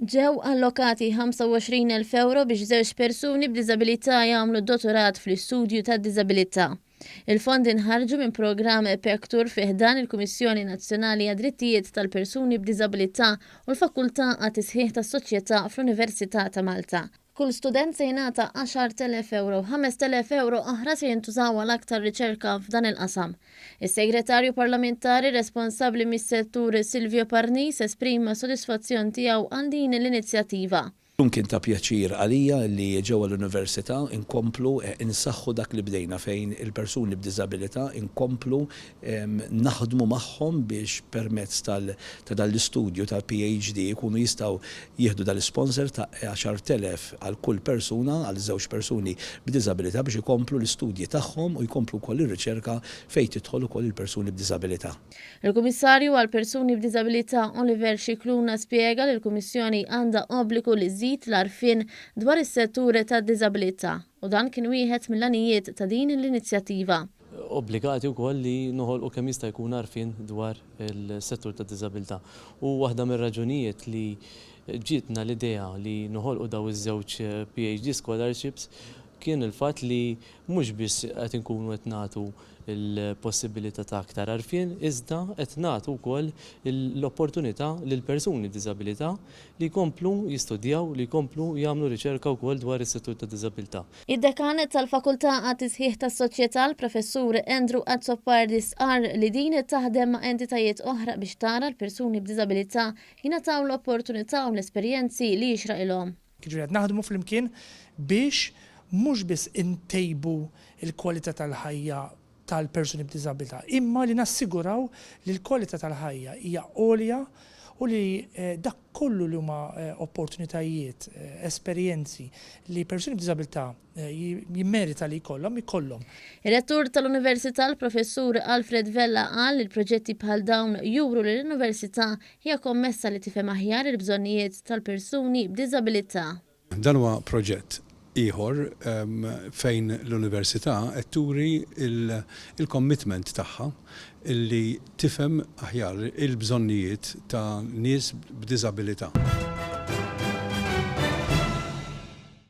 Ġew allokati 25,000 ewro biex żewġ persuni b'diżabilità jagħmlu dottorat fl-istudju tad-diżabilità. Il-fondi nħarġu minn programm Pectur fi ħdan il-Kummissjoni Nazzjonali għad-Drittijiet tal-Persuni b'Diżabilità u l-Fakultà għat-Tisħiħ tas-Soċjetà fl-Università ta' Malta. Kull student se jingħata 10,000 ewro u 5,000 ewro oħra se jintużaw għal aktar riċerka f'dan il-qasam. Is-Segretarju Parlamentari responsabbli mis-settur Silvio Parnis esprima s-sodisfazzjon tiegħu għal din l-inizjattiva. Illum kien ta' pjaċir għalija li ġewwa l-Università nkomplu nsaħħu dak li bdejna fejn il-persuni b'diżabilità nkomplu naħdmu magħhom biex permezz ta' dan l-istudju tal-PhD jkunu jistgħu jieħdu dan l-isponsor ta' 10,000 għal kull persuna, għal żewġ persuni b'diżabilità biex ikomplu l-istudji tagħhom u jkomplu wkoll ir-riċerka fejn tidħol ukoll il-persuni b'diżabilità. Il-Kummissarju għall-Persuni b'Diżabilità Oliver Scicluna spjega li l-Kummissjoni għandha obbligu li żżid l-għarfien dwar is-settur tad-diżabilità u dan kien wieħed mill-għanijiet ta' din l-inizjattiva. Obbligati wkoll li noħolqu kemm jista' jkun għarfien dwar il-settur tad-diżabilità. U waħda mir-raġunijiet li ġietna l-idea li noħolqu dawn iż-żewġ PhD scholarships kien il-fatt li mhux biss qed inkunu qed nagħtu l-possibilità ta' aktar għarfien iżda qed nagħtu wkoll l-opportunità lill-persuni b'diżabilità li jkomplu jistudjaw, li jkomplu jagħmlu riċerka wkoll dwar is-settur tad-diżabilità. Id-Dekan tal-Fakultà għat-Tisħiħ tas-Soċjetà, l-Professur Andrew Azzopardi stqarr li din taħdem ma' entitajiet oħra biex tara l-persuni b'diżabilità jingħataw l-opportunità u l-esperjenzi li jixraqilhom. Jiġifieri qed naħdmu flimkien biex mhux biss intejbu l-kwalità tal-ħajja tal-persuni b'diżabilità, imma li nassiguraw li l-kwalità tal-ħajja hija għolja u li dak kollu li huma opportunitajiet, esperjenzi li persuni b'diżabilità jimmerita li jkollhom, ikollhom. Ir-Rettur tal-Università l-Professur Alfred Vella qal li l-proġetti bħal dawn juru li l-Università hija kommessa li tifhem aħjar il-bżonnijiet tal-persuni b'diżabilità. Dan huwa proġett ieħor fejn l-Università qed turi l-commitment tagħha li tifhem aħjar il-bżonnijiet ta' nies b'diżabilità.